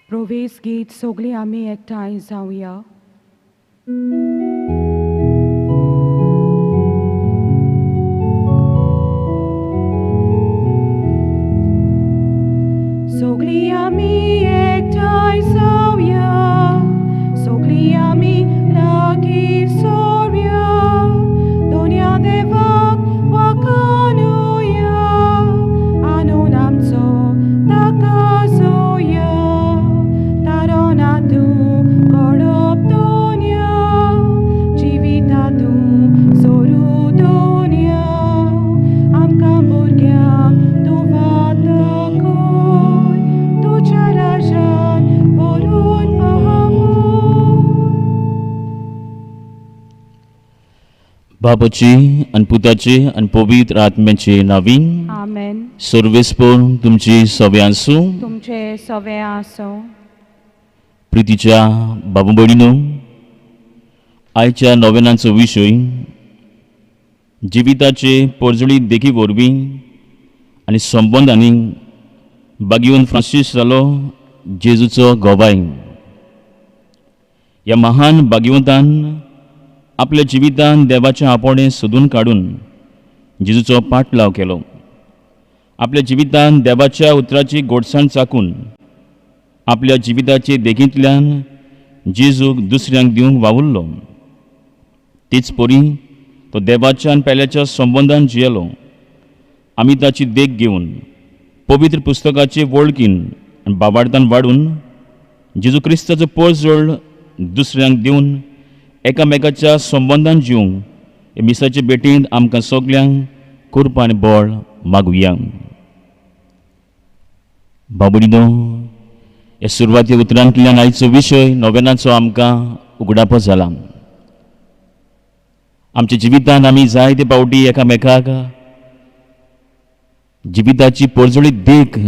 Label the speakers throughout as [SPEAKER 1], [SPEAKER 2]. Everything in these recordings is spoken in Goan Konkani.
[SPEAKER 1] प्रवेश गीत सगळीं आमी एकठांय जावया. सगळीं आमी एकठांय जावया, सगळीं आमी लागीं सोरया, दोनया देवाक वाखाणुया, आणून आमचो ताका जोया, तारोना तूं कडप दोनया, जिविता तूं सोरू दोनया, आमकां भुरग्यांक तूं वाट दाखय, तुज्या राजान व्हरून पावय.
[SPEAKER 2] बापाची आनी पुताची आनी पवित्र आत्म्याची नावी.
[SPEAKER 1] आमेन.
[SPEAKER 2] सर्वेस्पोर तुमची सवे आसूं.
[SPEAKER 1] तुमचे सवे आसूं.
[SPEAKER 2] प्रितीच्या बाबू भयणीनो, आयच्या नोवेनाचो विशय जिविताचे पर्जळी देखी वरवीं आनी संबंदांनी बागीवन फ्रांसीस जालो जेजूचो गवाय. ह्या महान भाग्यवंतान आपल्या जिवितान देवाचें आपोवणें सोदून काडून जेजूचो पाटलाव केलो. आपल्या जिवितान देवाच्या उतराची गोडसाण चाकून आपल्या जिविताचे देखींतल्यान जेजूक दुसऱ्यांक दिवंक वावुरलो. तीच परी तो देवाच्या आनी पेल्याच्या संबंदान जियेलो. आमी ताची देख घेवन पवित्र पुस्तकाचे वळखीन आनी बाबार्थान वाडून जेजू क्रिस्ताचो पर्जळ दुसऱ्यांक दिवन एकामेकाच्या संबंदान जिवंक हे मिसाचे भेटींत आमकां सगल्यांक करपा आनी बळ मागुया. बाबडीनो, ह्या सुरवाती उतरांतल्यान आयचो विशय नोवेनाचो आमकां उगडापो जाला. आमच्या जिवितान आमी जायते फावटी एकामेकाक जिविताची पर्जळी देख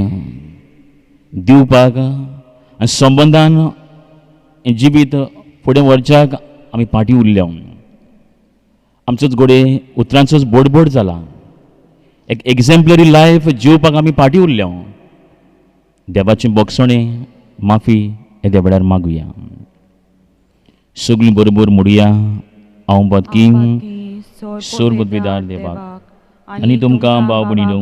[SPEAKER 2] दिवपाक आनी संबंदान हें जिवीत फुडें व्हरच्याक आमी फाटीं उरल्या. आमचोच घडये उतरांचोच बोडबोड जाला. एक एग्झेम्पलरी लायफ जिवपाक आमी फाटीं उरल्या. देवाचें बोगसणें माफी येद्या वेळार मागुया. सगळीं बरोबर म्हणुया, हांव बातकी सोरबुद्विदार देवाक आनी तुमकां भाव भयणीनो,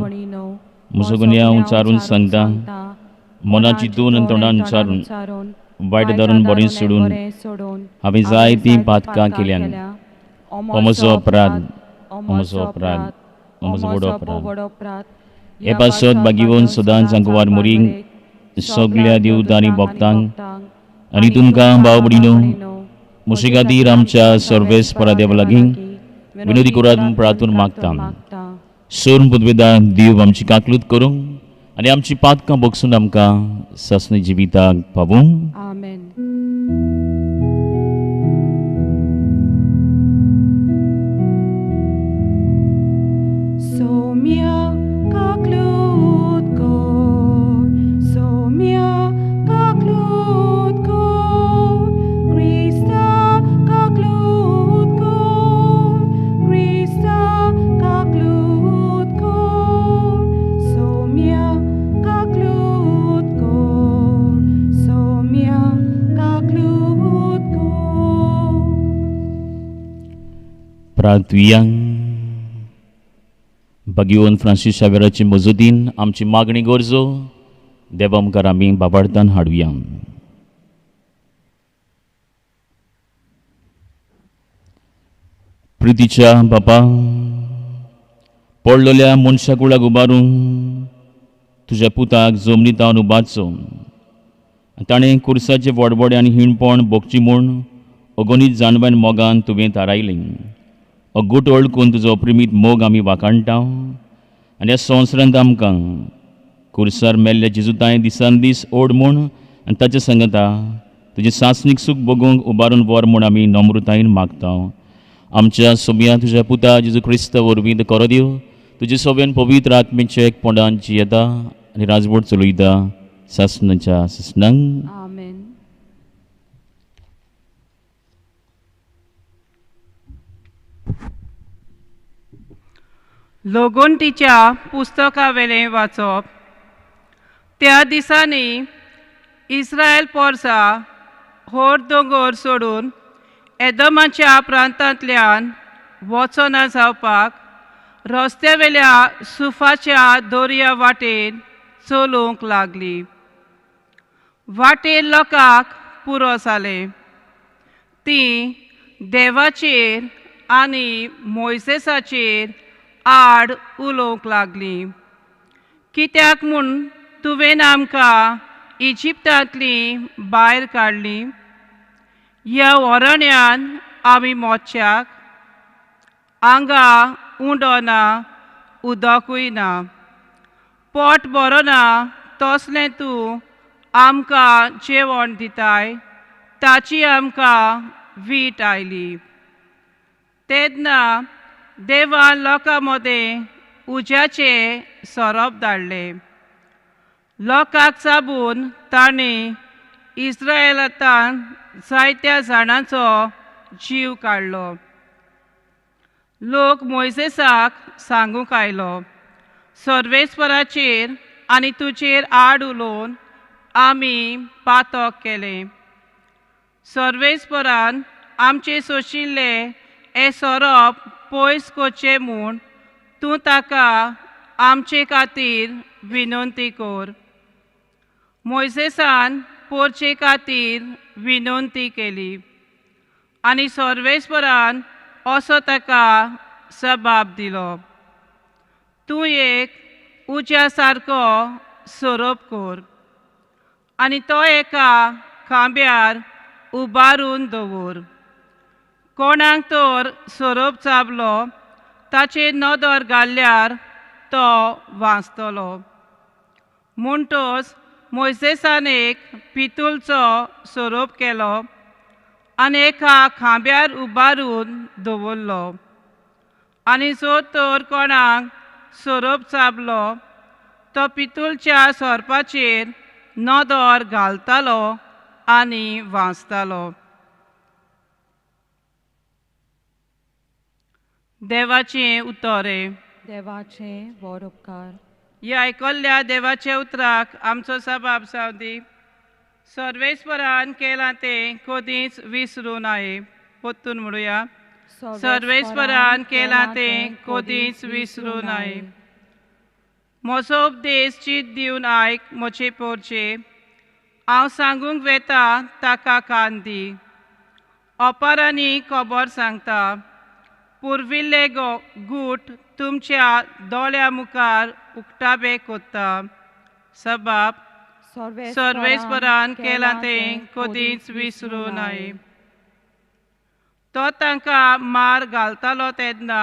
[SPEAKER 2] म्हजो गुन्यांव चारून सांगता, मनाची तून आनी तोंडान चारून वायट धरून बरें सोडून हांवें जायतीं पातकां केल्यान. हो म्हजो अपराध, हो म्हजो अपराध, हो म्हजो व्हड अपराध. हे पासत बागीवन सदांच आंकवार मोरींक, सगल्या देवता आनी भक्तांक आनी तुमकां भाव भयणीनो, म्हजे खातीर आमच्या सर्वेस्परा देवा लागीं विनोदी करात म्हूण प्रार्थून मागता. सोर पुदवेदा देव आमची काकलूत करूंक आनी आमची पातकां बगसून आमकां सासणी जिविताक पावूं.
[SPEAKER 1] आमेन. सोम्या काकलूत कर, सोम्या काकलूत कर, क्रिस्ता काकलूत कर, क्रिस्ता काकलूत कर, सोम्या काकलूत कर, सोम्या काकलूत कर.
[SPEAKER 2] प्रार्थुया. बागीवन फ्रांसीस शावेराचे मजतीन आमची मागणी गरजो देवा मुखार आमी बाबार्थान हाडुया. प्रितीच्या बापा, पडलेल्या मनशा कुळाक उबारून तुज्या पुताक जमनीतावन उबारचो. ताणें कुर्साचे वडवडे आनी हिणपण भोगची म्हूण अगणीत जाणवायन मोगान तुवें थारायलें. अगूट वळखून तुजो प्रिमीत मोग आमी वाखाणटा आनी ह्या संवसारांत आमकां कुर्सार मेल्ल्या जेजुताय दिसान दीस ओड म्हूण आनी ताचे संगता तुजें सासणीक सूख भोगूंक उबारून व्हर म्हूण आमी नम्रतायेन मागता. आमच्या सोम्या तुज्या पुता जेजू क्रिस्त वरवीं करो दिव तुजे सोब्यान पवित्र आत्मेचे एकपणान जियेता आनी राजवट चलयता सासणाच्या सासणांक.
[SPEAKER 1] आमेन.
[SPEAKER 3] लोगोंटीच्या पुस्तकावेलें वाचप. त्या दिसांनी इस्रायल पोरसा होर दोंगोर सोडून एदमाच्या प्रांतांतल्यान वचना जावपाक रस्त्यावेल्या सुफाच्या दोरया वाटेन चलूंक लागली. वाटेर लोकांक पुरो जालें. तीं देवाचेर आनी मोयसेसाचेर आड उलोवंक लागलीं. कित्याक म्हूण तुवें आमकां इजिप्तांतलीं भायर काडलीं? ह्या वरण्यान आमी मोच्याक हांगा उंडो ना, उदकूय ना, पोट बरो ना तसलें तूं आमकां जेवण दिताय ताची आमकां वीट आयली. तेन्ना देवान लोकां मदें उज्याचे सोरोप धाडले. लोकांक चाबून तांणी इस्रायलांत जायत्या जाणांचो जीव काडलो. लोक मोयसेसाक सांगूंक आयलो, सर्वेस्पराचेर आनी तुजेर आड उलोवन आमी पातक केलें. सर्वेस्परान आमचे सोशिल्ले हे सोरोप पयस करचे म्हूण तूं ताका आमचे खातीर विनंती कर. मोयसेसान पोरचे खातीर विनंती केली आनी सर्वेस्परान असो ताका जबाब दिलो, तूं एक उज्या सारको सोरोप कर आनी तो एका खांब्यार उबारून दवर. कोणाक तर सोरोप चाबलो ताचेर नदर घाल्यार तो वांचतलो. म्हणटच मोयसेसान एक पितूलचो सोरोप केलो आनी एका खांब्यार उबारून दवरलो आनी जर तर कोणाक सोरोप चाबलो तो पितूलच्या सोरपाचेर नदर घालतालो आनी वांचतालो. देवाचें उतर.
[SPEAKER 1] देवाचें व्हड उपकार.
[SPEAKER 3] ह्या आयकल्ल्या देवाच्या उतराक आमचो सबाब जावं दी. सर्वेस्परान केलां तें कदींच विसरूं नये. परतून म्हणुया, सर्वेस्परान केलां तें कदींच विसरूं नये. म्हजो उपदेश चीत दिवन आयक म्हजे पोरचे, हांव सांगूंक वेता ताका कान दी. ओपारांनी खबर सांगता, पुर्विल्ले गूट तुमच्या दोळ्या मुखार उक्ताबे कोत्ता. सबाब सर्वेस्परान केलां तें कदींच विसरूं नये. तो तांकां मार घालतालो तेन्ना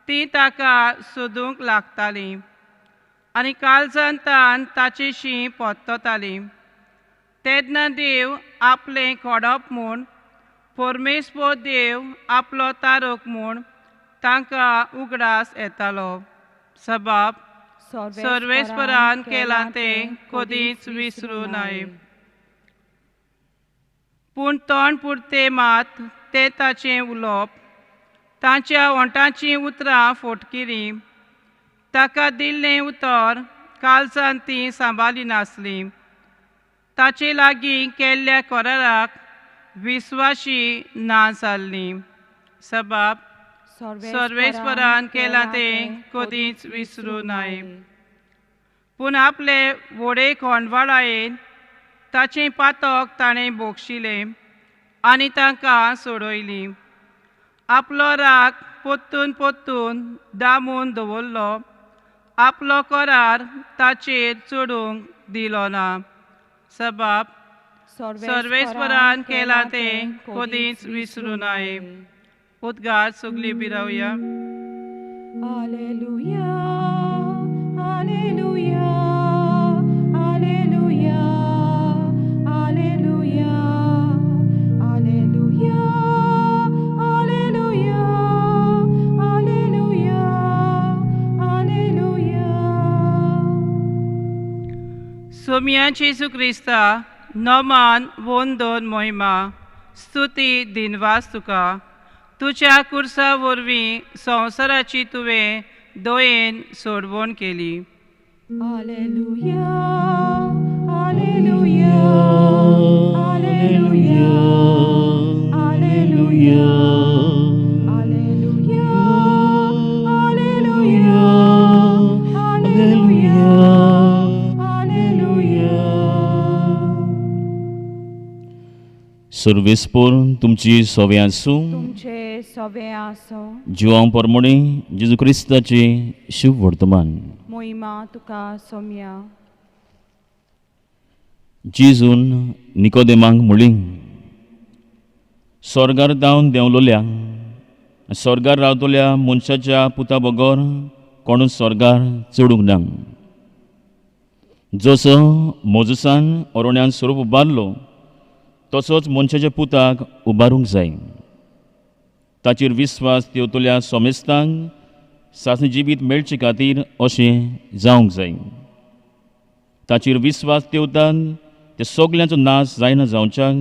[SPEAKER 3] तीं ताका सोदूंक लागतालीं आनी काळजान तान ताचेशी परततालीं. तेन्ना देव आपलें खोडप म्हूण, परमेश्वर देव आपलो तारक म्हूण तांकां उगडास येतालो. सबाब सर्वेस्परान केलां तें कदींच विसरूं नये. पूण तोंड पुरतें मात तें ताचें उलोवप, तांच्या ओंठाचीं उतरां फोटकिरीं. ताका दिल्लें उतर काळजान तीं सांबाळी नासलीं. ताचे लागीं केल्ल्या कराराक विस्वाशी ना जाल्लीं. सबाब सर्वेस्परान केलां तें कदींच विसरूं नये. पूण आपले व्हडे खोंडवाळायेन ताचें पातक ताणें भोगशिलें आनी तांकां सोडयलीं. आपलो राग परतून परतून दामून दवरलो, आपलो करार ताचेर चडूंक दिलो ना. सबाब सर्वेस्परान केलां तें कदींच विसरूं नये. उद्गार सगळीं बिरावया.
[SPEAKER 1] Alleluia, alleluia, alleluia, alleluia, alleluia, alleluia, alleluia, alleluia.
[SPEAKER 3] Saumya जेजू क्रिस्ता नमान वंदन महिमा स्तुती दिनवास तुका. तुज्या कुर्सा वरवीं संवसाराची तुवें दयेन सोडवण केली.
[SPEAKER 1] Alleluia, alleluia. Alleluia, Alleluia, Alleluia, Alleluia, Alleluia, Alleluia.
[SPEAKER 2] सर्वेस्पोर तुमची सोवे आसूं.
[SPEAKER 1] तुमचे सोवे आसो.
[SPEAKER 2] जिवां परमणे जेजू क्रिस्ताचे शुभ वर्तमान.
[SPEAKER 1] मोहिमा तुका सोम्या.
[SPEAKER 2] जेजून निकोदेमाक म्हणली, स्वर्गार धांवन देंवलोल्या स्वर्गार रावतल्या मनशाच्या पुता बगर कोणूच स्वर्गार चडूंक ना. जसो मोजसान अरण्यान स्वरूप उबारलो तसोच मनशाच्या पुताक उबारूंक जाय. ताचेर विस्वास देंवतल्या सोमेस्तांक सासणी जिवीत मेळचे खातीर अशें जावंक जाय. ताचेर विस्वास देवतान ते सगल्यांचो नाश जायना जावच्याक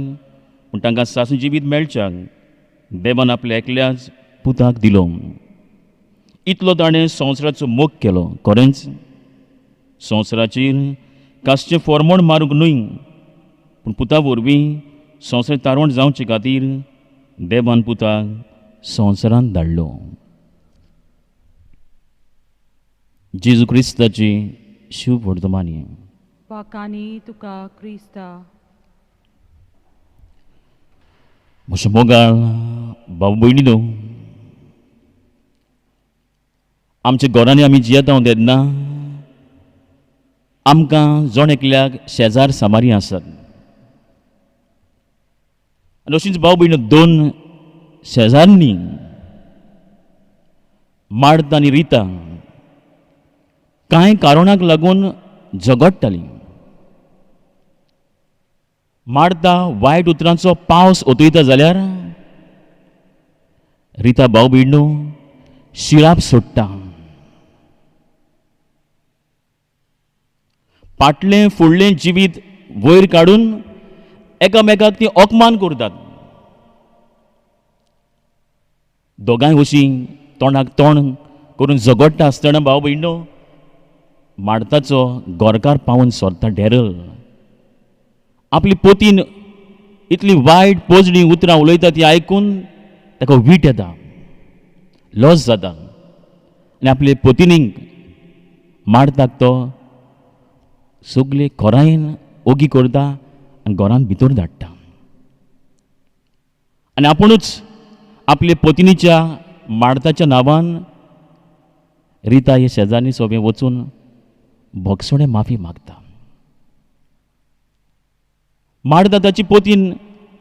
[SPEAKER 2] पूण तांकां सासणी जिवीत मेळच्याक देवान आपल्या एकल्याच पुताक दिलो. इतलो ताणें संवसाराचो मोग केलो. खरेंच संवसाराचेर कासचें फॉर्मोण मारूंक न्हय, पूण पुता वरवीं संवसार तारवण जावचे खातीर देवान पुताक संवसारांत धाडलो. जेजू क्रिस्ताची शुभ वर्तमानी.
[SPEAKER 1] वाकानी तुका क्रिस्ता.
[SPEAKER 2] म्हज्या मोगाळ भाव भयणीनो, आमच्या घरांनी आमी जियेता तेन्ना आमकां जण एकल्याक शेजार सामारी आसात. आनी अशींच भाव भयणो दोन शेजारनी मार्ता आनी रिता कांय कारणाक लागून झगडटालीं. मार्ता वायट उतरांचो पावस ओतयता जाल्यार रिता भाव भयणो शिळाप सोडटा. पाटलें फुडलें जिवीत वयर काडून एकामेकाक ती अपमान करतात. दोगांय वशीं तोंडाक तोंड करून झगडटा आसतना भाव भयणो मार्ताचो गोरकार पावून सोदता डॅरल. आपली पोतीन इतली वायट पोजणी उतरां उलयता ती आयकून ताका वीट येता, लॉस जाता आनी आपले पोतिनीक मार्ताक तो सगळे खोरायेन ओगी करता आनी घरांत भितर धाडटा. आनी आपुणूच आपले पोतिनीच्या मार्ताच्या नांवान रिता हे शेजारनी सोबें वचून भोगसणें माफी मागता. मार्ता ताची पोतीन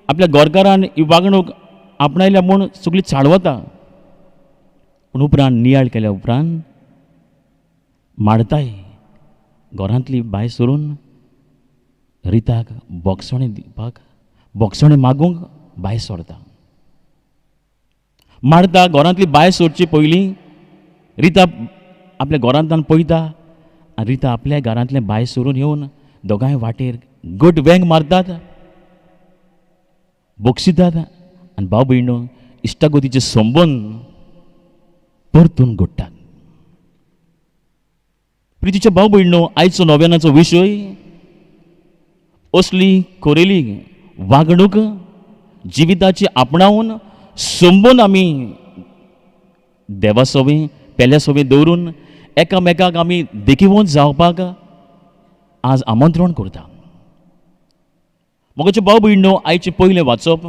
[SPEAKER 2] आपल्या गोरकारान ही वागणूक आपणायल्या म्हूण सगळी चाळवता. पूण उपरांत नियाळ केल्या उपरांत मार्ताय घरांतली भायर सरून रिताक भोगसणें दिवपाक भोगसणें मागूंक भायर सरता. मार्ता घरांतली भायर सरचे पयलीं रिता आपल्या घरांतल्यान पळयता आनी रिता आपल्या घरांतलें भायर सरून येवन दोगांय वाटेर गट वेंग मारतात, बक्षितात आनी भाव भयणो इश्टागतीचे संबंद परतून घडटात. प्रितीच्या भाव भयणो, आयचो नव्यानाचो विशय असली कोरेली वागणूक जिविताची आपणावन संबंद आमी देवा सोबें पेल्या सोबें दवरून एकामेकाक आमी देखिवंत जावपाक आज आमंत्रण करता. मोगाचे भाव भयणो, आयचें पयलें वाचप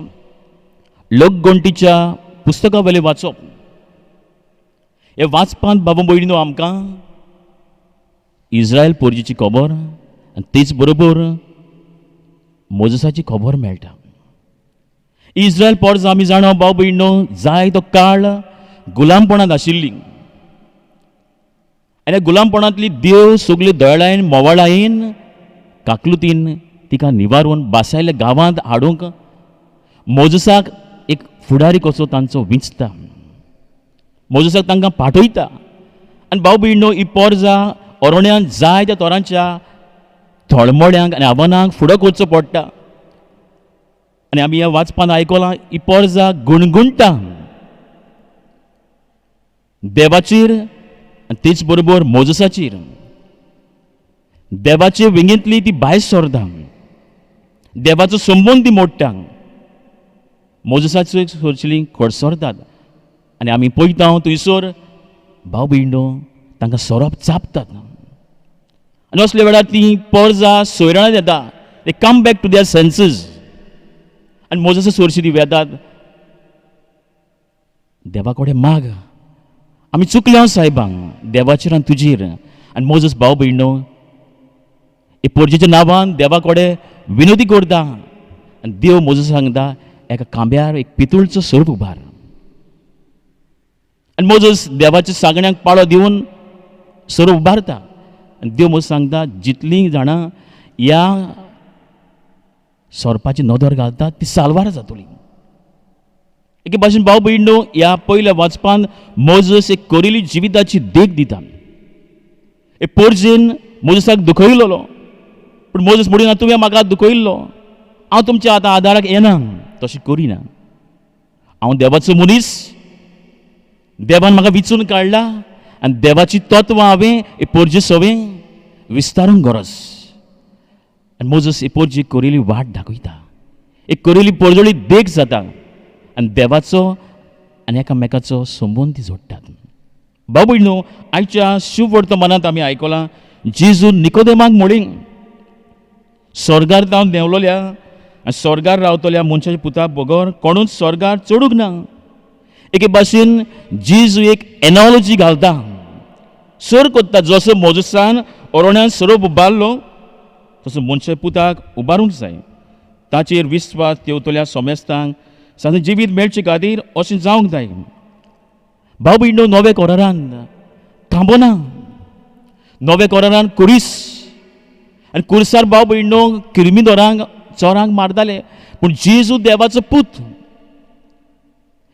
[SPEAKER 2] लोकगणटीच्या पुस्तका वयलें वाचप. हे वाचपांत बाबा भयणीनो आमकां इस्रायल पोरजीची खबर आनी तेच बरोबर मोजसाची खबर मेळटा. इस्रायल पोरज आमी जाणा भाव भयणो जाय तो काळ गुलामपणांत आशिल्ली आनी गुलामपणांतली देव सगली दयाळायेन मोवाळायेन काकलुतीन तिका निवारून बासायल्या गांवांत हाडूंक मोजसाक एक फुडारी कसो तांचो विंचता, मोजसाक तांकां पाठयता. आनी भाव भयणो ही पोरजा अरण्यान जाय त्या तोरांच्या थळमळ्यांक आनी आव्हानांक फुडो करचो पडटा. आनी आमी ह्या वाचपान आयकलां ही पोरजा गुणगुणटा देवाचेर आनी तेच बरोबर मोजसाचेर. देवाचे वेंगेंतली ती भायर सरता. देवाचो संबंद ती मोडटा. मोजसाचो सोरचेली खडसरतात आनी आमी पळयता थंयसर भाव भयणो तांकां सोरोप चाबतात आनी असल्या वेळार ती पोरजा सोयराणां येता. They come back to their senses आनी मोजसा सोरशी ती वेतात, देवा कडेन माग, आमी चुकल्या सायबांक, देवाचेर आनी तुजेर. आनी मोजस भाव भयणो हे पोरजेच्या नांवान देवा कडेन विनोदी करता आनी देव मोजस सांगता, एका खांब्यार एक पितूळचो सोरोप उबार. आनी मोजस देवाच्या सांगण्याक पाळो दिवन सोरोप उबारता आनी देव मोजस सांगता, जितलीं जाणां ह्या सोरपाची नदर घालतात ती साल्वार जातली. एके भाशेन भाव भयणो ह्या पयल्या वाचपान मोजस एक कोरिली जिविताची देख दिता. एक पोरजेन मोजसाक दुखयलोलो, पूण मोजस म्हणिना तुवें म्हाका दुखयल्लो, हांव तुमच्या आतां आदाराक येना, तशें करिना. हांव देवाचो मनीस, देवान म्हाका विचून काडला आनी देवाची तत्वां हांवें पोरजे सवें विस्तारूंक गरज. आनी मोजस पोरजी कोरिली वाट दाखयता, एक कोरिली पोरजोळी देख जाता आनी देवाचो आनी एकामेकाचो संबंद जोडटात. बाबूय न्हू, आयच्या शुभवर्तमानांत आमी आयकलां जेजू निकोदेमाक म्हणी, स्वर्गार जावन देंवलोल्या आनी स्वर्गार रावतल्या मनशाच्या पुता बगर कोणूच स्वर्गार चडूंक ना. एके भाशेन जेजू एक एनॉलॉजी घालता, सर कोत्ता, जसो मोजसान ओरोण्यान सोरोप उबारलो तसो मनशा पुताक उबारूंक जाय, ताचेर विस्वास देंवतल्या सोमेस्तांक सादें जिवीत मेळचे खातीर अशें जावंक जाय. भाव भयणो, नव्या कोरारान थांबो ना, नव्या कोरारान कुरीस आनी कुर्सार भाव भयणो किर्मिदोरांक चोरांक मारताले, पूण जेजू देवाचो पूत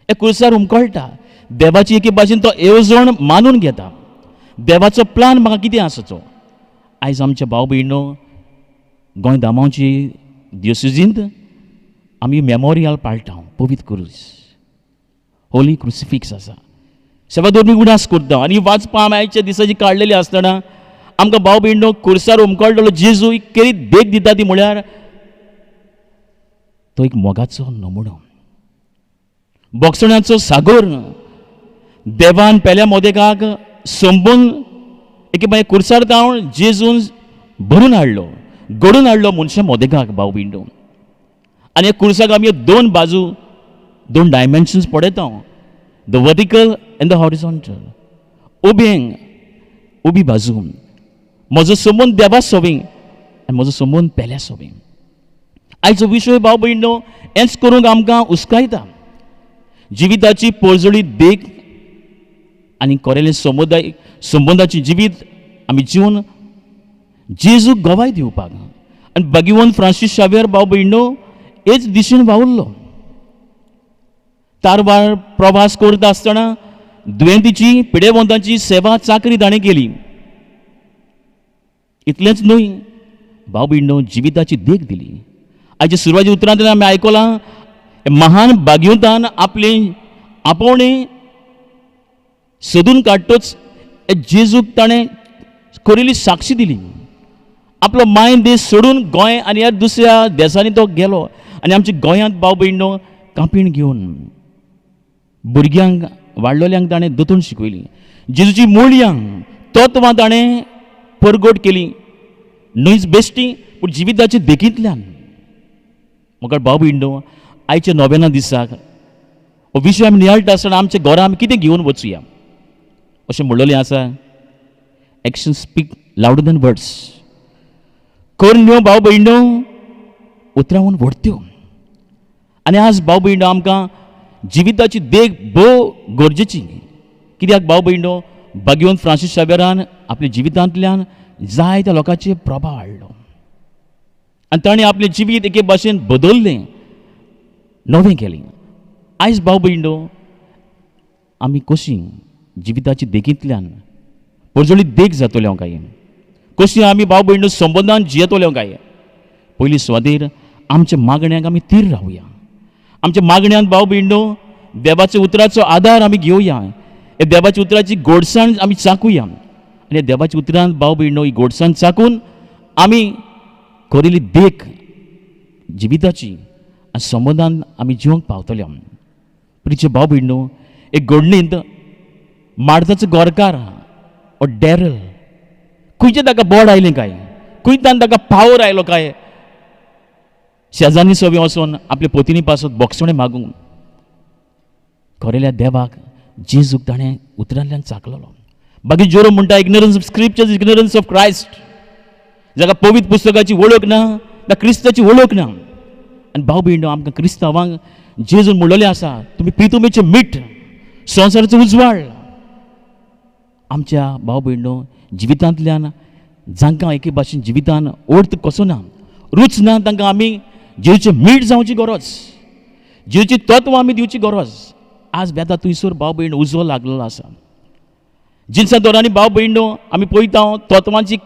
[SPEAKER 2] हे कुर्सार हुमकळटा. देवाची एके भाशेन तो येवजण मानून घेता, देवाचो प्लान म्हाका कितें आसा तो. आयज आमच्या भाव भयणो गोंय दामांवची दियोसिजींत आमी मेमोरियल पाळटा, पवित्र क्रूस, होली क्रुसिफिक्स आसा, सेवा दोन उडास करता. आनी वाचपा आमी आयच्या दिसाची काडलेली आसतना आमकां भाव भयणो कुर्सार उमकळटलो जेजू केरी देख दिता, ती म्हळ्यार तो एक मोगाचो नमुनो, बोगसण्याचो सागोर. देवान पेल्या मोदेकाक संबून एके मागीर कुर्सार जावन जेजून भरून हाडलो, घडून हाडलो मनशां मोदेकाक भाव भयणो. आनी ह्या कुर्साक आमी दोन बाजू, दोन डायमेन्शन्स पळयता, the vertical and the horizontal. उबें उबी बाजू म्हजो संबंद देवा सोबी आनी म्हजो संबंद पेल्या सोबी. आयचो विशय भाव भयणो हेंच करूंक आमकां उस्कायता, जिविताची पोरजोळी देख आनी कोरेले समुदाय संबंदाची जिवीत आमी जिवन जेजूक गवाय दिवपाक. आनी भाग्यवंत फ्रांसीस शावियर भाव भयणो हेच दिशेन वावुरलो. तारवार प्रवास करता आसतना दुयेंतीची पिडेवंतांची सेवा चाकरी ताणें केली. इतलेंच न्हय भाव भयणो, जिविताची देख दिली. आयच्या सुरवाती उतरांतल्यान आमी आयकलां, महान भाग्यवंतान आपले आपोवणें सोदून काडटोच जेजूक ताणें कोरिल्ली साक्षी दिली. आपलो माय देश सोडून गोंय आनी ह्या दुसऱ्या देशांनी तो गेलो आनी आमच्या गोंयांत भाव भयणो कांपीण घेवन भुरग्यांक वाडलोल्यांक ताणें दोतोन शिकयली, जेजूची मुळयां तत्वां ताणें परगट केली, न्हयच बेश्टी पूण जिविताचे देखींतल्यान. म्हाका भाव भयणो आयच्या नोवेना दिसाक हो विशय आमी नियाळटा आसतना आमच्या घरा आमी कितें घेवन वचुया अशें म्हणलेलें आसा, action speak louder than words. करण्यो भाव भयणो उतरावन व्हडत्यो. आनी आज भाव भयणो आमकां जिविताची देख भोव गरजेची, कित्याक भाव भयणो भाग्यवंत फ्रांसीस शावेरान आपल्या जिवितांतल्यान जायत्या लोकांचेर प्रभाव हाडलो आनी ताणें आपलें जिवीत एके भाशेन बदललें, नवें केलें. आयज भाव भयणो आमी कशी जिविताची देखींतल्यान परजळी देख जातले काय, कशी आमी भाव भयणो संबंदान जियेतले काय? पयली सुवातेर आमच्या मागण्यांक आमी तीर रावया. आमच्या मागण्यांत भाव भयणो देवाच्या उतराचो आदार आमी घेवया, ह्या देवाच्या उतराची गोडसाण आमी चाकुया आनी देवाच्या उतरान भाव भयणो ही गोडसाण चाकून आमी कोरिल्ली देख जिविताची आनी संबंदान आमी जिवंक पावतले. प्रिचे भाव भयणो, एक घडणींत मार्ताचो गोरकार ओ डॅरल खंयचें ताका बोड आयलें काय, खंयच्यान ताका पावर आयलो काय, शेजान्नी सगळीं वचोन आपले पोतिनी पासत बोगसणें मागूंक खरेल्या देवाक जेजूक ताणें उतरांतल्यान चाकलेलो. बाकी जोरो म्हणटा ignorance of scriptures, ignorance of Christ. जाका पवित्र पुस्तकाची वळख ना, त्या क्रिस्ताची वळख ना. आनी भाव भयणो, आमकां क्रिस्तांवांक जेजून म्हणलेलें आसा, तुमी प्रितुमेचें मीठ, संवसाराचो उजवाड. आमच्या भाव भयणो जिवितांतल्यान जांकां एके भाशेन जिवितान अर्थ कसो ना, रूच ना, तांकां आमी जेजूचें मीठ जावची गरज, जेजूची तत्वां आमी दिवची गरज. आज बेता थंयसर भाव भयण उजो लागलेलो आसा. जिनसा दोरांनी भाव भयणो आमी पळयता तत्वांची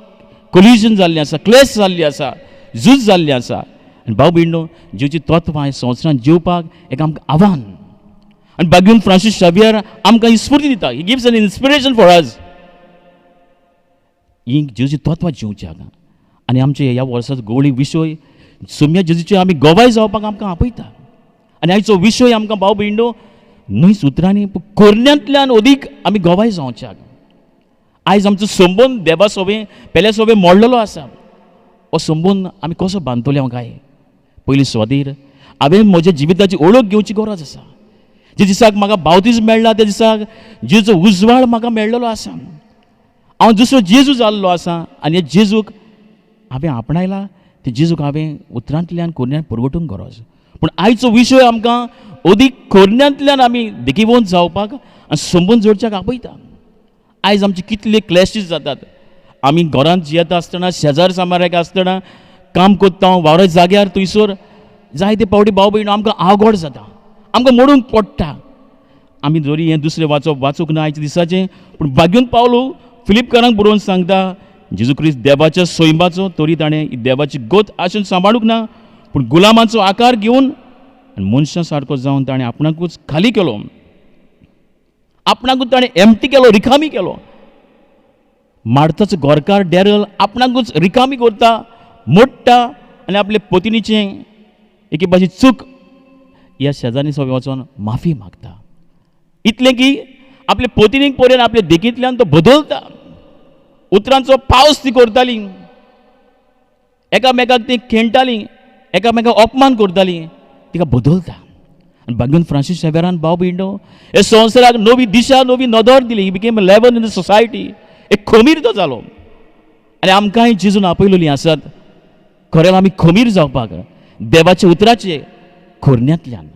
[SPEAKER 2] कोलिजन जाल्लीं आसा, क्लेश जाल्ली आसा, झूज जाल्ली आसा. आनी भाव भयणो, जेजूची तत्वां ह्या संवसारांत जेवपाक एक आमकां आव्हान. आनी बागीन फ्रांसीस शावियर आमकां ही स्फूर्ती दिता. He gives an inspiration for us. ही जेजूची तत्वां जिवच्याक. आनी आमचे ह्या वर्साचो गोवळी विशय सोम्या जेजूचे आमी गवाय जावपाक आमकां आपयता. आनी आयचो विशय आमकां भाव भयणो न्हय सुत्रांनी पूण कोरण्यांतल्यान अदीक आमी गवाय जावच्याक. आयज आमचो संबंद देवा सोबें पेल्या सोबें मोडलेलो आसा. हो संबंद आमी कसो बांदतले काय? पयली सुवातीर हांवें म्हज्या जिविताची ओळख घेवची गरज आसा. जे दिसाक म्हाका बावतीज मेळ्ळा त्या दिसाक जेजूचो उजवाड म्हाका मेळ्ळेलो आसा. हांव दुसरो जेजू जाल्लो आसा आनी ह्या जेजूक हांवें आपणायला, ते जेजूक हांवें उतरांतल्यान कोरण्यान परगटूंक गरज. पूण आयचो विशय आमकां अदीक कोरण्यांतल्यान आमी देखिवंत जावपाक आनी संबंद जोडच्याक आपयता. आयज आमचे कितले क्लॅशीस जातात. आमी घरांत जियेता आसतना, शेजार सामाराक आसतना, काम करता वावरा जाग्यार थंयसर जायते पावटी भाव भयण आमकां आवगड जाता, आमकां मोडूंक पडटा. आमी जरी हें दुसरें वाचप वाचूंक ना आयच्या दिसाचें, पूण भाग्यून पावलो फिलिपकारांक बरोवन सांगता, जेजू क्रिस्त देवाच्या सैमाचो तरी ताणें देवाची गोत आसून सांबाळूंक ना, पूण गुलामाचो आकार घेवन आनी मनशां सारको जावन ताणें आपणाकूच खाली केलो, आपणाकूच ताणें एमटी केलो, रिकामी केलो. मार्ताचो घरकार डॅरल आपणाकूच रिकामी करता, मोडटा आनी आपले पतिनीचें एके भाशेन चूक ह्या शेजान्नी सगळें वचोन माफी मागता. इतलें की आपले पतिनीक पर्यंत आपले देखींतल्यान तो बदलता. उतरांचो पावस ती करताली, एकामेकाक ती खेळटाली, एकामेकाक अपमान करताली, तिका बदलता. आनी बागून फ्रांसीस शेवेरान भाव भयणो हे संवसाराक नवी दिशा, नवी नदर दिली. He became leaven in the society. एक खमीर तो जालो. आनी आमकांय जेजून आपयलेली आसात खरें आमी खमीर जावपाक देवाच्या उतराचे खोरण्यांतल्यान.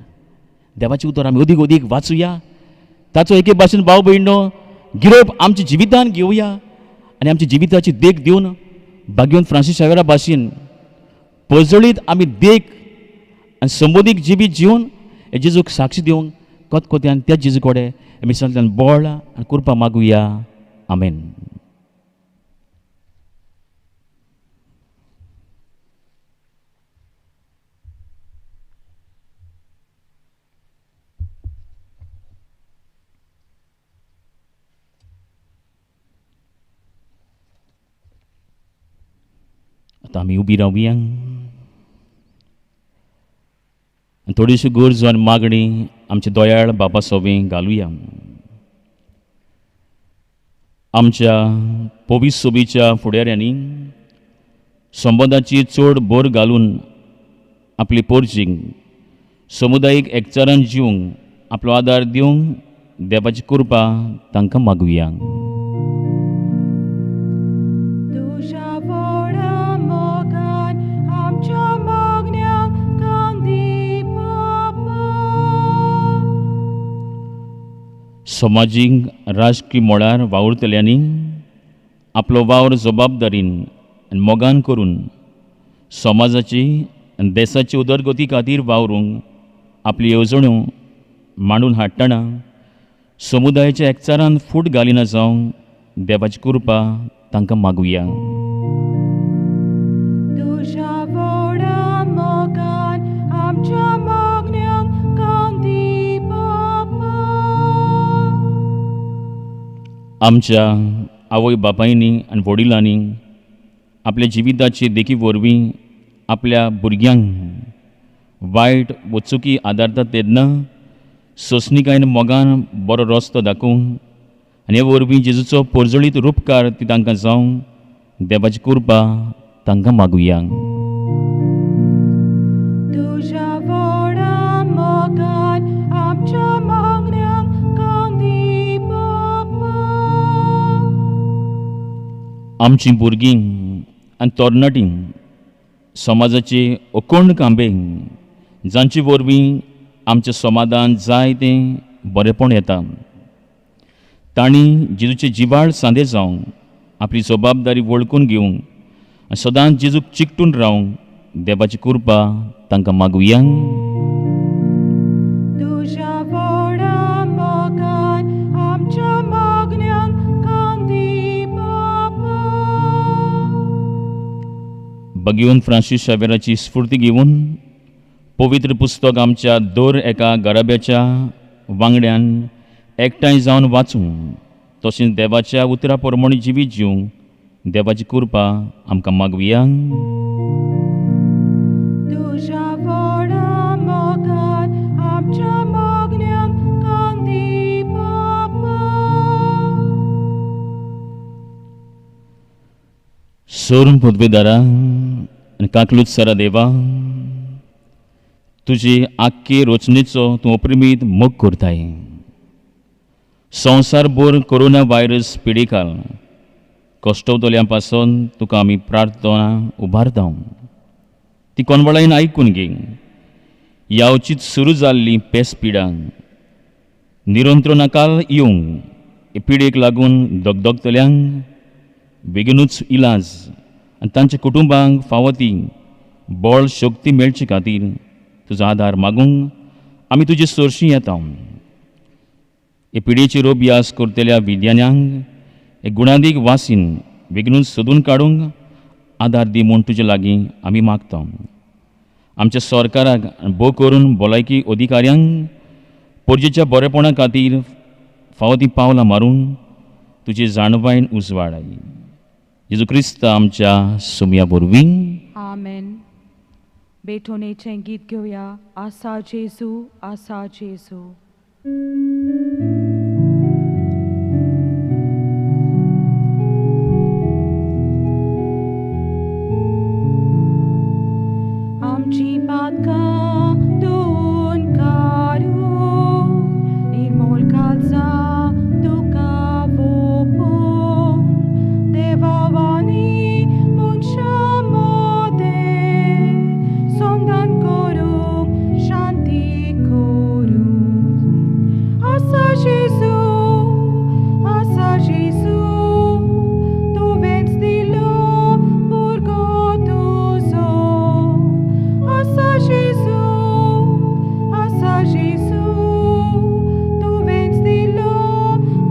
[SPEAKER 2] देवाचें उतर आमी अदीक अदीक वाचुया, ताचो एके भाशेन भाव भयणो गिरोप आमच्या जिवितान घेवया आनी आमच्या जिविताची देख दिवन बागेवन फ्रांसीस शावेरा भाशेन पजळीत आमी देख आनी संबोधीक जिवीत जिवन हे जेजूक साक्षी दिवंक कोतकोत्यान त्या जेजू कडेन मिसांतल्यान बळ आनी कृपा मागुया. आमेन. आतां आमी उबी रावया आनी थोडीशी गरजो आनी मागणी आमच्या दोयाळ बाबा सोबें घालुया. आमच्या पवित्र सोबीच्या फुडाऱ्यांनी संबंदाची चड भर घालून आपली पोरचींक समुदायीक एकचारान जिवंक आपलो आदार दिवंक देवाची कृपा तांकां मागुया.
[SPEAKER 1] तुज्या व्हडा मोगान आमच्या मागण्यांक कान दी बापा.
[SPEAKER 2] समाजीक राजकी मळार वावुरतल्यांनी आपलो वावर जबाबदारीन आनी मोगान करून समाजाची आनी देसाची उदरगती खातीर वावरूंक आपली येवजण्यो मांडून हाडटना समुदायाच्या एकचारान फूट घालिना जावंक देवाची कृपा तांकां मागुया.
[SPEAKER 1] तुज्या व्हडा मोगान आमच्या मागण्यांक कान दी बापा.
[SPEAKER 2] आमच्या आवय बापायनी आनी वडिलांनी आपल्या जिविताची देखी वरवीं आपल्या भुरग्यांक वायट वो चुकी आदारतात तेन्ना सोंसणीकायेन मोगान बरो रस्तो दाखोवंक आनी हे वरवीं जेजूचो परजळीत रुपकार ती तांकां जावंक देवाची कृपा तांकां मागुया.
[SPEAKER 1] तुज्या व्हडा मोगान आमच्या मागण्यांक कान दी बापा.
[SPEAKER 2] आमचीं भुरगीं आनी तरणाटीं समाजाचे अखंड खांबे जांचे वरवीं आमचें समाधान जाय तें बरेंपण येता, तांणी जेजूचे जिवाळ सांदे जावंक आपली जबाबदारी वळखून घेवंक आनी सदांच जेजूक चिकटून रावंक देवाची कृपा तांकां मागुया.
[SPEAKER 1] तुज्या व्हडा मोगान आमच्या मागण्यांक कान दी बापा.
[SPEAKER 2] भगीवन फ्रांसीस शावेराची स्फूर्ती घेवन पवित्र पुस्तक आमच्या दर एका घराब्याच्या वांगड्यान एकठांय जावन वाचूंक तशेंच देवाच्या उतरा प्रमाणे जिवीत जिवंक देवाची कृपा आमकां मागुया.
[SPEAKER 1] तुज्या व्हडा मोगान आमच्या मागण्यांक कान दी बापा.
[SPEAKER 2] सोरून पदवेदारा आनी काकलूत सरा देवा, तुजी आख्खे रचनेचो तूं अपरिमीत मोग करताय. संवसारभर कोरोना व्हायरस पिडिकाल कश्टवतल्या पासून तुका आमी प्रार्थना उबारता, ती कोणवळायन आयकून घे. यावचीत सुरू जाल्ली पेस पिडा निरंत्रणाकाल येवंक हे पिडेक लागून दगदगतल्यांक बेगीनूच इलाज आनी तांच्या कुटुंबांक फावो ती बळ शक्ती मेळचे खातीर तुजो आदार मागूंक आमी तुजे सरशीं येता. हे पिडेचेर अभ्यास करतल्या विज्ञान्यांक हे गुणादीक वासीन बेगीनूच सोदून काडूंक आदार दी म्हूण तुजे लागीं आमी मागता. आमच्या सरकाराक भोव करून भलायकी अधिकाऱ्यांक परजेच्या बरेपणा खातीर फावो तीं पावलां मारून तुजी जाणवायन उजवाडाय. जेजू क्रिस्त आमच्या सुमया वरवीं.
[SPEAKER 1] आमेन. बेठोनेचें गीत घेवया. आसा जेजू, आसा जेजू. आमची पातकां धुवन काडून निर्मोल काळजा तुका वोपून देवावानी मनशां मदें संदान करूंक शांती करूंक. आसा जेजू, आसा जेजू, तुवेंच दिलो भुरगो तुजो. आसा जेजू, आसा जेजू, तुवेंच दिलो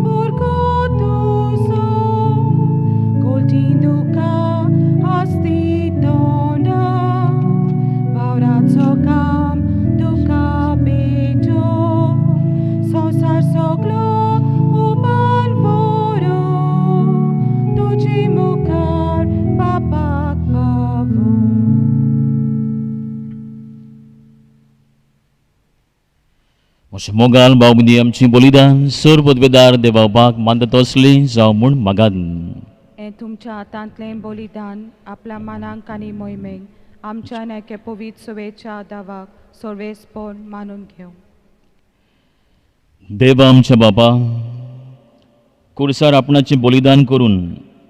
[SPEAKER 1] भुरगो तुजो. गोलटी दुकां आसती तोंडां, वावराचो काम तुका भेटो. संवसार सगलो उबान व्हरूं, तुजे मुखार बापाक पावूं.
[SPEAKER 2] अशें मोगाल भावबंदी आमची बलिदान सर पदवेदार देवा बाक मानता तसलें जावं म्हूण मागात.
[SPEAKER 1] हें तुमच्या हातांतलें बलिदान आपल्या मनाक आनी मोहिमेक आमच्या एके पवित्र सुवेच्या दावाक सर्वेस्पोन मानून घेवं.
[SPEAKER 2] देवा आमच्या बापा, कुर्सार आपणाचें बलिदान करून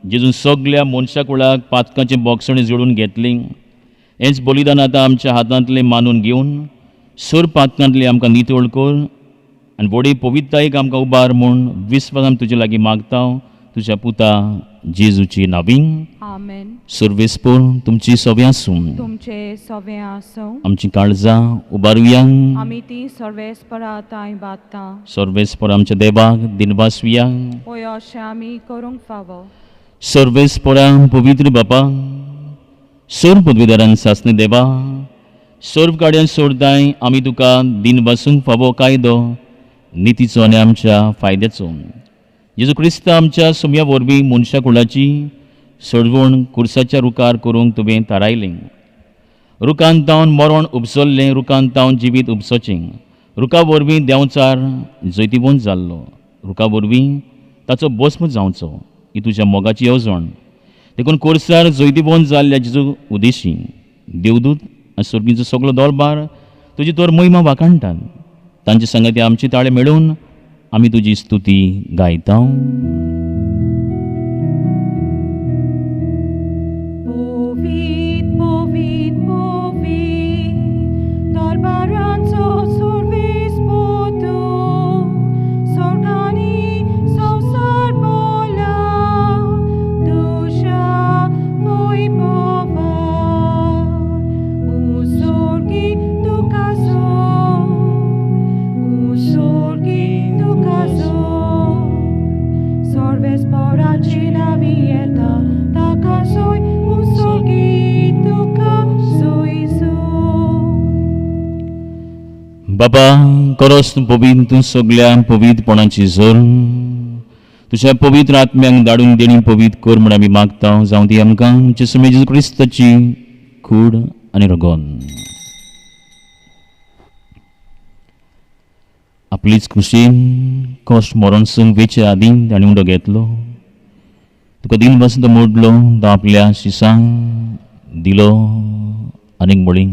[SPEAKER 2] जेजून सगल्या मनशा कुळाक पातकाचें बोगसणें जोडून घेतलें, हेंच बलिदान आतां आमच्या हातांतलें मानून घेवन सर पातकांतलें आमकां नितळ कर आनी व्हडी पवित्रतायेक आमकां उबार म्हूण विस्वासान तुजे लागीं मागता, तुज्या पुता जेजूची नावीं.
[SPEAKER 1] आमेन.
[SPEAKER 2] सर्वेस्पोन तुमची सव्यां आसूं.
[SPEAKER 1] तुमचे सवें आसूं.
[SPEAKER 2] आमची काळजां उबारुया.
[SPEAKER 1] आमी ती सर्वेस्परा तांय बादता.
[SPEAKER 2] सर्वेस्पर आमच्या देवाक दिनवासुया.
[SPEAKER 1] पळय अशें आमी करूंक फावो.
[SPEAKER 2] सर्वेस्परा पवित्र बापा, सर्व पदवीदारान सासणे देवा, सर्व गाडयान सोडताय आमी तुका दिनवासूंक फावो कायदो नितीचो आनी आमच्या फायद्याचो. जेजू क्रिस्त आमच्या सुमया वरवीं मनशा कुळाची सोडवण कुर्साच्या रुकार करूंक तुवें थारायलें. रुखान तावन मरण उपसल्लें, रुखान तावन जिवीत उपसचें. रुखा वरवीं देंवचार जैतिवंत जाल्लो, रुखा वरवीं ताचो भस्म जावचो ही तुज्या मोगाची येवजण. देखून कोर्सार जैतिवंत जाल्ल्या जेजू उदेशी देवदूत आनी सर्गींचो सगलो दरबार तुजी तर महिमा वाखाणटात. तांचे संगती आमची ताळे मेळोवन आमी तुजी स्तुती गायता.
[SPEAKER 1] पवीत पवीत पवीत दरबारांचो सर्वेस्पोतो, स्वर्गांनी संवसार भरला तुज्या वैभवान. उसर्गी तुका जोय, उसर्गी तुका जोय, सर्वेस्पोराची नांवी येता ताका जोय, उसर्गी तुका जोय जोय.
[SPEAKER 2] बाबा करोस तूं पवित्र, तूं सगल्या पवित्रपणाची जोर. तुज्या पवित्र आत्म्यांक धाडून देणी पवित्र कर म्हूण आमी मागता. जावं ती आमकां आमच्या सुमे जेजू क्रिस्ताची कूड आनी रगोन. आपलीच खुशीन कश्ट मरण सूंक वेचे आदीं ताणें उंडो घेतलो, तुका दिन बसंत मोडलो, तो आपल्या शिसांक दिलो आनीक म्हणली,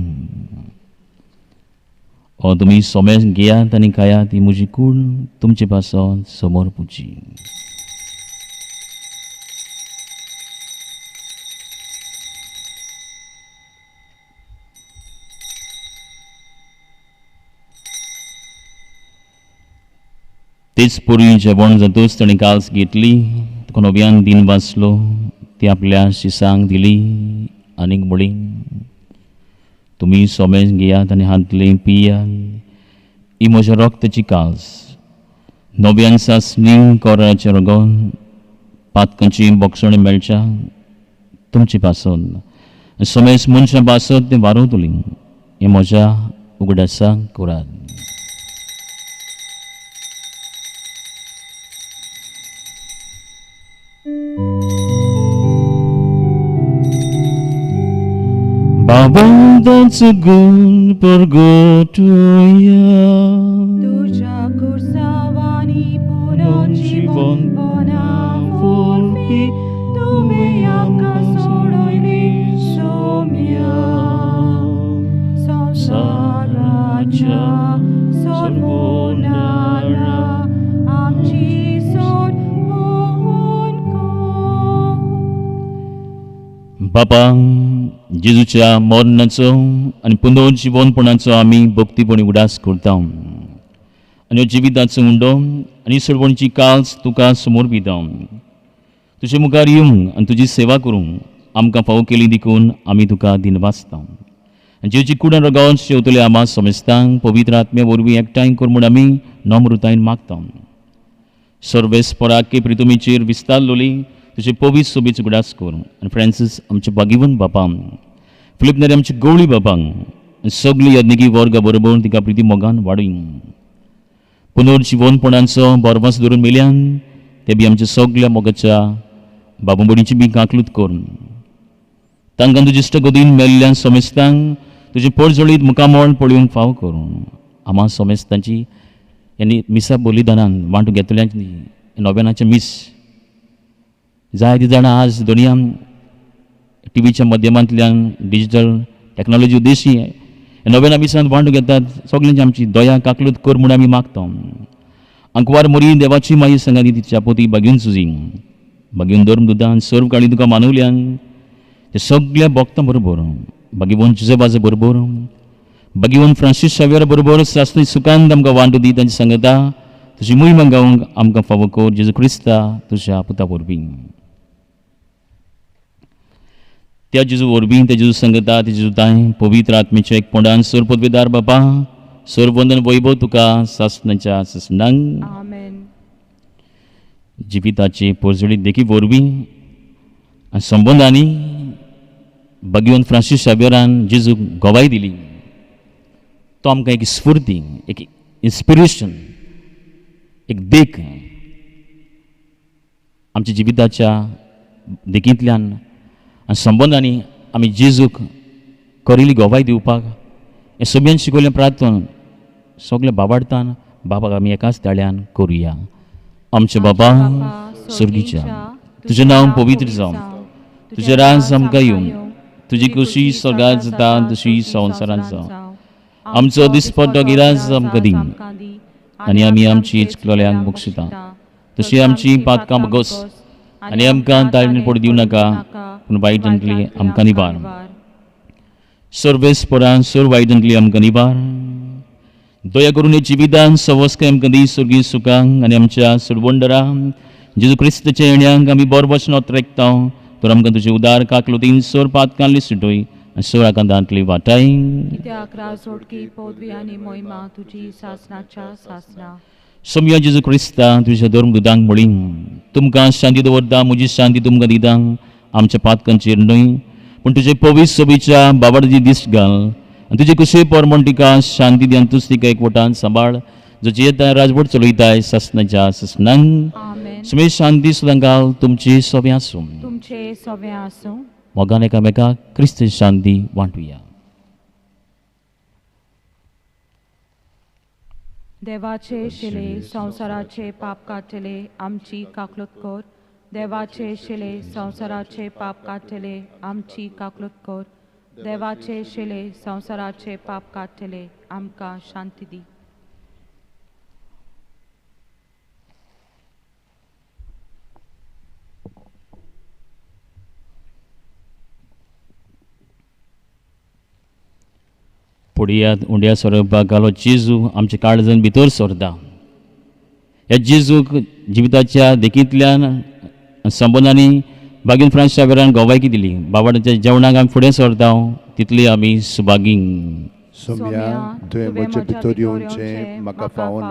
[SPEAKER 2] हो तुमी सोमेस घेयात आनी खायात, ही म्हजी कूड तुमचे पासत समोर पुची. तेच पूर्वी जेवण जातूच ताणें काल्स घेतली, तुका नव्यान दिन वाचलो, ती आपल्या शिसांक दिली आनीक म्हणली, तुमी सोमेस घेयात आनी हातले पियात, ही म्हज्या रक्ताची काल्स, नव्यान सासणी कोराचें रगोन पातकांची बोगसणी मेळच्या तुमचे पासत सोमेस मनशां पासत तें वारवतली, हें म्हज्या उगडासाक करात. बाबा that's a good परगटुया.
[SPEAKER 1] तुज्या कुर्सावानी पुनर्जीवनपणा वरवीं तुवें आमकां सोडयली सोम्या. संवसाराच्या सर्वोनारा आमची सोड होवन कर.
[SPEAKER 2] बाबा जेजूच्या मरणाचो आनी पुनर्जिवनपणाचो आमी भक्तीपणी उडास करता आनी ह्यो जिविताचो उंडो आनी सडवणची काल्स तुका समोर दिता. तुजे मुखार येवंक आनी तुजी सेवा करूंक आमकां फावो केली देखून आमी तुका दिनवासता. आनी जेजूची कुडान रगोवन शेवतले आमा समेस्तांक पवित्र आत्म्या वरवीं एकठांय कर म्हूण आमी नम्रतायेन मागता. सर्वेस्पराके प्रितुमीचेर विस्तारलोली तुजे पवित्र सोबीच उगडास कर आनी फ्रांसीस आमचे भागिवन बापांक, फिलीप नेरी आमचे गवळी बापांक आनी सगळी यज्ञिकी वर्गा बरोबर तिका प्रिती मोगान वाडय. पुनर्जिवनपणाचो बरवास धरून मेल्यान ते बी आमच्या सगल्या मोगाच्या बाबुबडीची बी काकलूत करून तांकां तुजे इश्ट गोदीन मेल्ल्या समेस्तांक तुजे पोरजोळीत मुखामळ पळोवंक फाव करून आमा समेस्तांची यांनी मिसा बलिदानान वांटून घेतल्यांची नव्यानाचें मीस जायतीं जाणां आज दुनियान टिवीच्या माध्यमांतल्यान डिजिटल टॅक्नॉलॉजी उद्देशी नव्याना मिसांत वांटून घेतात. सगल्यांची आमची दया काकलूत कर म्हूण आमी मागता. अंकवार मोरी देवाची माई संगाती तिच्या पोती बागेवन सुजी बागेवन धर्म दुदान सर्व काळी तुका मानवल्यान ते सगल्या भक्तां बरोबर बागेवन जुजेबाजा बरोबर बागेवन फ्रांसीस शावियर बरोबर सासणी सुखांत आमकां वांटू दी. तांची सांगता तुजी मोहिमा गावंक आमकां फावो कर जेजू क्रिस्ता तुज्या पुता वरवीं. त्या जेजू वरवीं, त्या जेजू संगता, त्या जेजू तांय पवित्र आत्मेच्या एक पोंडान सर पदवेदार बाबा सर वंदन वैभव तुका सासणाच्या सासणांक.
[SPEAKER 1] आमेन.
[SPEAKER 2] जिविताची पोरजळी देखी वरवीं आनी संबंदांनी बागेवन फ्रांसीस शावियरान जेजूक गवाय दिली. तो आमकां एक स्फूर्ती, एक इन्स्पिरेशन, एक देख. आमच्या जिविताच्या देखींतल्यान आनी संबंदांनी आमी जेजूक करिल्ली गोवाय दिवपाक हें सोम्यान शिकयलें प्रार्थन सगळें बाबाडतान बाबाक आमी एकाच ताळ्यान करुया. आमचे बाबा स्वर्गीच्या, तुजें नांव पवित्र जावं, तुजें राज आमकां येवं, तुजी खुशी स्वर्गात जाता तशी संवसारांत जावं. आमचो दिसपट्टो गिराज आमकां दी आनी आमी आमची इचकलोल्यांक बक्षिता तशी आमची पातकां बगस आनी आमकां ताळणी पडू दिवं नाका, पूण वायटांतली आमकां निवार. सर्वेस्परान सोर वायटांतली आमकां निवार. दया करून हे जिवितान सवस्काय आमकां दी सुर्गी सुखांक आनी आमच्या सुरवंडरा जेजू क्रिस्ताच्या येण्यांक आमी बरो वचन रेखता तर आमकां तुजे उदार काकलुतीन सोर पातकांली सुटोय आनी सोर आकांतांतली वाटाय.
[SPEAKER 1] कित्याक राजवटकी पदवी आनी मोहिमा तुजी सासनाच्या सासना.
[SPEAKER 2] सोमया जेजू क्रिस्ता तुज्या धर्मदुतांक म्हणली, तुमकां शांती दवरता, म्हजी शांती तुमकां दिता, आमच्या पातकांचेर न्हय पूण तुजे पवित्र सोबीच्या बाबाची दिश्ट घाल आनी तुजे कुशे परमण तिका शांती दी आनी तूच तिका एकवटान सांबाळ, जो जियेता राजवट चलयताय सासनाच्या सासनांक.
[SPEAKER 1] आमेन.
[SPEAKER 2] सुमे शांती सुद्दां घाल तुमची सोबें आसूं.
[SPEAKER 1] तुमचे सोबें आसूं.
[SPEAKER 2] मोगान एकामेकाक क्रिस्त शांती वांटुया.
[SPEAKER 1] देवाचे शिले संवसाराचे पाप काडटले आमची काकलूत कर. देवाचे शिले संवसाराचे पाप काडटले आमची काकलूत कर. देवाचे शिले संवसाराचे पाप काडटले आमकां शांती दी.
[SPEAKER 2] पडयात उंड्या सोरोपाक घालो जेजू आमच्या काळजान भितर सरता. ह्या जेजूक जिविताच्या देखींतल्यान संबंदांनी बागीन फ्रांस शावेरान गोवायकी दिली. बाबाच्या जेवणाक आमी फुडें सरता तितली आमी सुभागी.
[SPEAKER 4] सोम्या, तुवें म्हजे भितर येवचें म्हाका फावना,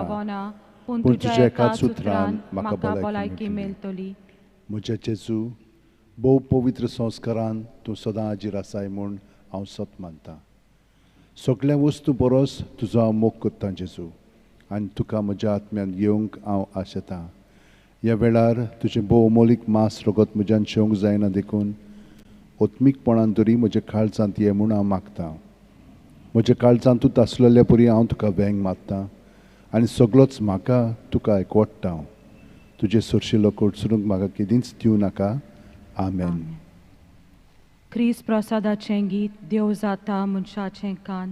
[SPEAKER 1] पूण
[SPEAKER 4] पूण
[SPEAKER 1] तुज्या
[SPEAKER 4] तुज्या
[SPEAKER 1] एकाच
[SPEAKER 4] एकाच
[SPEAKER 1] उतरान
[SPEAKER 4] उतरान
[SPEAKER 1] म्हाका
[SPEAKER 4] म्हाका
[SPEAKER 1] भलायकी
[SPEAKER 4] भलायकी
[SPEAKER 1] मेळटली.
[SPEAKER 4] म्हज्या जेजू, भोव पवित्र संस्कारान तूं सदां हाजीर आसाय म्हूण हांव सत मानतां. सगळ्या वस्तू परस तुजो हांव मोग करतां जेजू, आनी तुका म्हज्या आत्म्यान घेवंक हांव आशेतां. ह्या वेळार तुजें भोव अमोलीक मांस रगत म्हज्यान शेवंक जायना, देखून आत्मीकपणान तरी म्हज्या काळजांत ये म्हूण हांव मागतां. म्हज्या काळजांतूच आसलेल्या परी हांव तुका वेंग मारतां आनी सगळोच म्हाका तुका एकवटता. तुजे सरशिलो कडसरूंक म्हाका केदींच दिवं नाका. आमेन.
[SPEAKER 1] क्रिस्त प्रसादाचें गीत. देव जाता मनशाचें कान.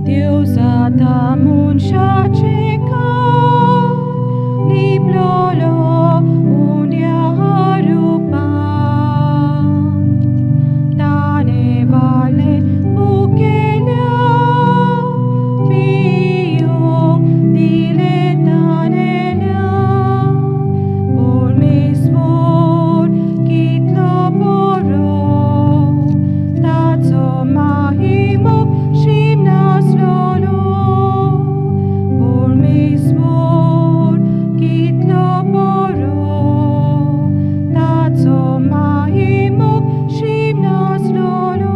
[SPEAKER 1] देव जाता मनशाचें कान, लिपलोलो उण्या रुपान, ताणें वाले उकेल्या पियोंक दिलें ताणेल्या. परमेश्वर कितलो बरो, ताचो माहिमो शीम नासलोलो. परमेश्वर कितलो बरो, ताचो माहिमो शीम नासलोलो.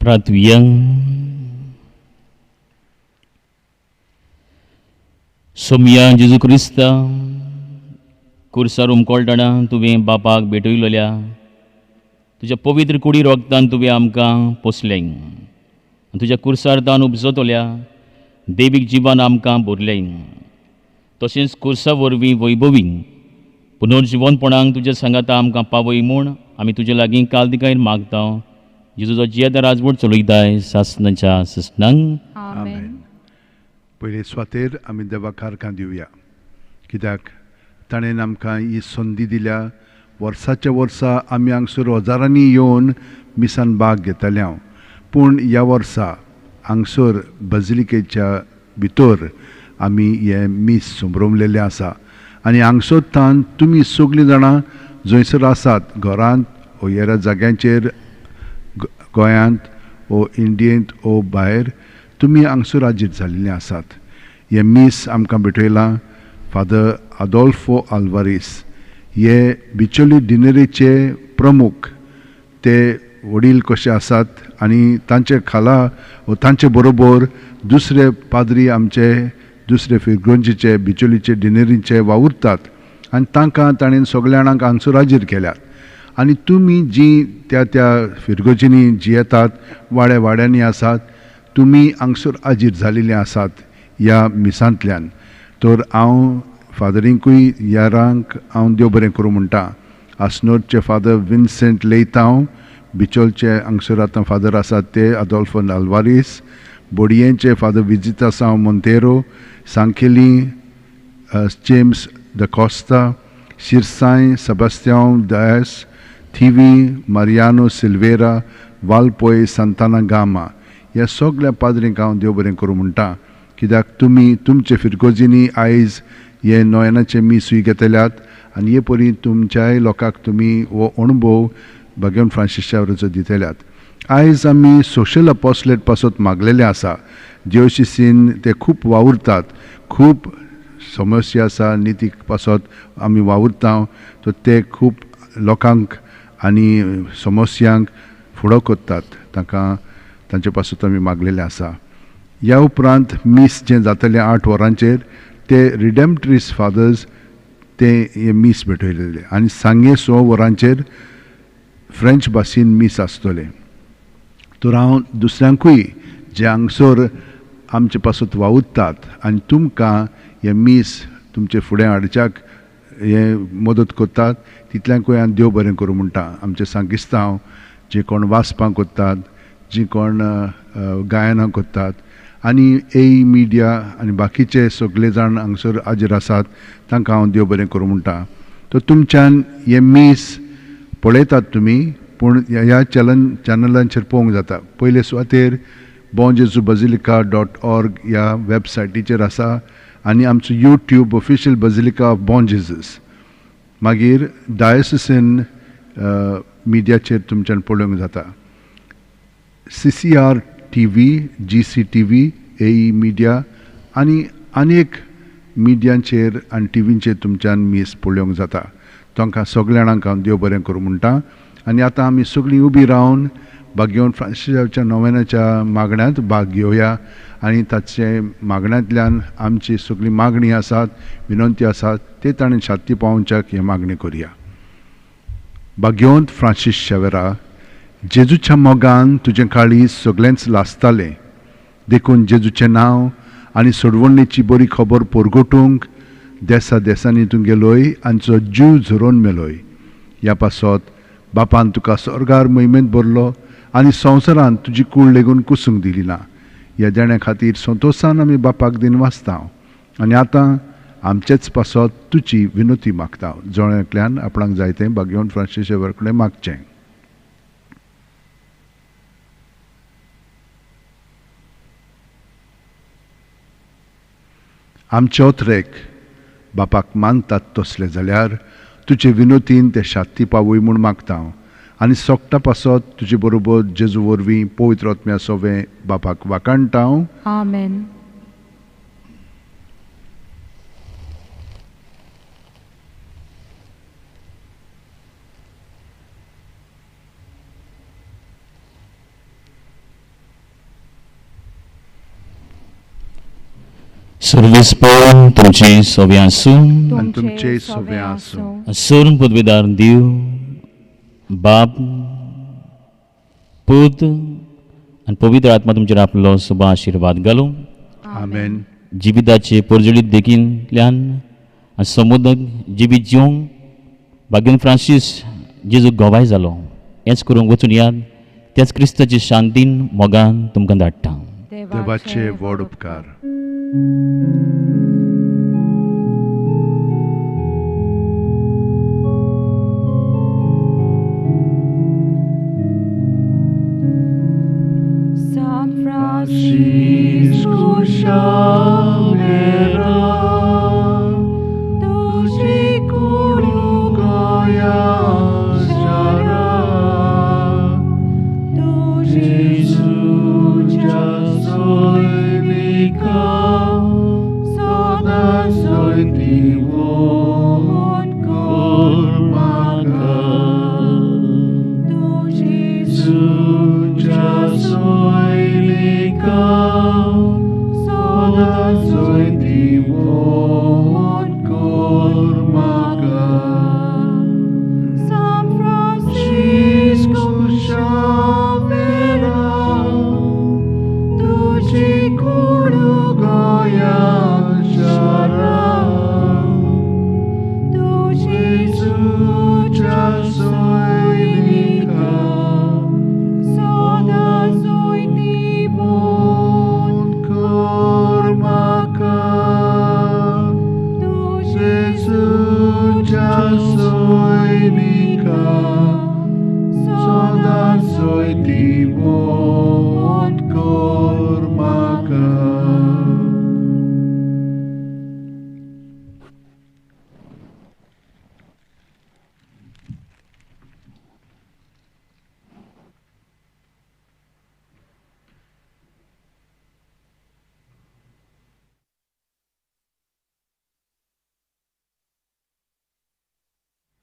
[SPEAKER 2] प्रार्थुया. सोमया जेजू क्रिस्ता, कुर्सार उमकोळटना तुवें बापाक भेटयलोल्या तुज्या पवित्र कुडी रोगतान तुवें आमकां पोसलें आनी तुज्या कुर्सार तान उपजतल्या देवीक जिवान आमकां भरलें. तशेंच कुर्सा वरवीं वैभवी पुनर्जिवनपणाक तुज्या सांगाता आमकां पावय म्हूण आमी तुजे लागीं काल दिकायन मागता, जेजूचो जियेता राजवट चलयताय सासनाच्या सासनांक.
[SPEAKER 1] आमेन.
[SPEAKER 4] पयले सुवातेर आमी देवाक आर्गां दिवया, कित्याक ताणें आमकां ही संदी दिल्या. वर्साच्या वर्सा आमी हांगसर हजारांनी येवन मिसान भाग घेताले हांव, पूण ह्या वर्सा हांगसर बजलिकेच्या भितर आमी हें मीस संभ्रमलेलें आसा. आनी हांगसर तान तुमी सगळीं जाणां जंयसर आसात घरांत ओ हेर जाग्यांचेर गोंयांत ओ इंडियेंत ओ भायर, तुमी हांगसर हाजीर जाल्ले आसात. हें मीस आमकां भेटयलां फादर आदोल्फो आल्वारीस, हे बिचोली डिनरीचे प्रमुख, ते वडील कशे आसात आनी तांचे खाला वो तांचे बरोबर दुसरे पाद्री आमचे दुसरे फिरगोंजीचे बिचोलीचे डिनरीचे वावुरतात आनी तांकां ताणें सगल्या जाणांक हांगसर हाजीर केल्यात. आनी तुमी जीं त्या त्या फिरगोजींनी जी येतात वाड्या वाड्यांनी आसात, तुमी हांगसर हाजीर जाल्ले आसात ह्या मिसांतल्यान. तर हांव फादरींकूय यारांक हांव देव बरें करूं म्हणटा. आसनोरचे फादर विन्सेंट लेतांव, बिचोलचे हांगसर आतां फादर आसात ते आदोल्फो आल्वारीस, बोडयेंचे फादर विजितासांव Monteiro, Sanquelim James the Costa, Shirsai Sebastiao Dias, Thivim Mariano Silveira, Valpoi Santana Gama, ह्या सगळ्या पाद्रींक हांव देव बरें करूं म्हणटा, कित्याक तुमी तुमचे फिरगोजींनी आयज हे नोयनाचे मीसूय घेतल्यात आनी हे परी तुमच्याय लोकांक तुमी हो अणभव भाग्यवन फ्रांसीस शावराचो दितल्यात. आयज आमी सोशल अपोस्लेट पासत मागलेलें आसा. डिओसीसीन ते खूब वावुरतात, खूब समस्या आसा नितीक पासत आमी वावुरता, तर ते खूब लोकांक आनी समस्यांक फुडो करतात, तांकां तांचे पासत आमी मागलेलें आसा. ह्या उपरांत मीस जें जातलें 8 वरांचेर ते रिडेम्प्ट्रीस फादर्स ते हे मीस भेटयलेले आनी सांगे 6 वरांचेर फ्रेंच भाशेन मीस आसतलें. तर हांव दुसऱ्यांकूय जे हांगसर आमचे पासत वावुरतात आनी तुमकां हें मीस तुमचे फुडें हाडच्याक हें मदत करतात, तितल्यांकूय हांव देव बरें करूं म्हणटा. आमचे सांगिस्तांव जे कोण वाचपां करतात, जी कोण गायनां करतात आनी ए मिडिया आनी बाकीचे सगळे जाण हांगसर हाजीर आसात, तांकां हांव देव बरें करूं म्हणटा. तर तुमच्यान हें मीस पळयतात तुमी, पूण ह्या चॅनलांचेर पळोवंक जाता. पयले सुवातेर bonjesusbasilica.org ह्या वेबसायटीचेर आसा आनी आमचो YouTube official basilica of Bom Jesus, मागीर डायोसिसन मिडियाचेर तुमच्यान पळोवंक जाता. CCR TV, GCTV, AE media आनी अनेक मिडियांचेर आनी टिवींचेर तुमच्यान मीस पळोवंक जाता. तांकां सगल्या जाणांक हांव देव बरें करूं म्हणटा. आनी आतां आमी सगळीं उबी रावन भाग्यवन फ्रांसिसाच्या नोवेनाच्या मागण्यांत भाग घेवया आनी ताचे मागण्यांतल्यान आमची सगळी मागणी आसात, विनंती आसात, ते ताणें छाती पावोवच्याक हे मागणी करुया. भाग्यवंत फ्रांसीस शेवेरा, जेजूच्या मोगान तुजें काळीज सगळेंच लासतालें, देखून जेजूचें नांव आनी सोडवणेची बरी खबर परगटूंक देसा देसांनी तूं गेलोय आनी जीव झरोवन मेलोय. ह्या पासत बापान तुका स्वर्गार मोहिमेंत भरलो आनी संवसारांत तुजी कूळ लेगून कुसूंक दिली ना. ह्या देण्या खातीर संतोशान आमी बापाक दिन वाचता आनी आतां आमचेच पासत तुजी विनोती मागता. जण एकल्यान आपणाक जाय तें भाग्यवंत फ्रांसीस शेवर कडेन मागचें. आमचे ओतरेक बापाक मानतात तसले जाल्यार तुजे विनोतीन ते शाती पावय म्हूण मागता आनी सोगटा पासत तुजे बरोबर जेजू वरवीं पवित्र आत्म्या सोवें बापाक वाखाणटा.
[SPEAKER 1] आमेन.
[SPEAKER 2] सर्वेस पळोवन तुमचे सोबे आसूं
[SPEAKER 4] आनी तुमचे सोबे आसूं.
[SPEAKER 2] सोरून पदवीदार देव बाप पूत आनी पवित्र आत्मा तुमचेर आपलो सुबा आशिर्वाद घालूं.
[SPEAKER 4] आमेन.
[SPEAKER 2] जिविताचे परजळीत देखींतल्यान आनी समुद्र जिवीत जिवंक भाग्यन फ्रांसीस जेजू गवाय जालो, हेंच करूंक वचून याद त्याच क्रिस्ताची शांतीन मोगान तुमकां धाडटा.
[SPEAKER 4] देवाचे व्हड उपकार.
[SPEAKER 1] San Francisco.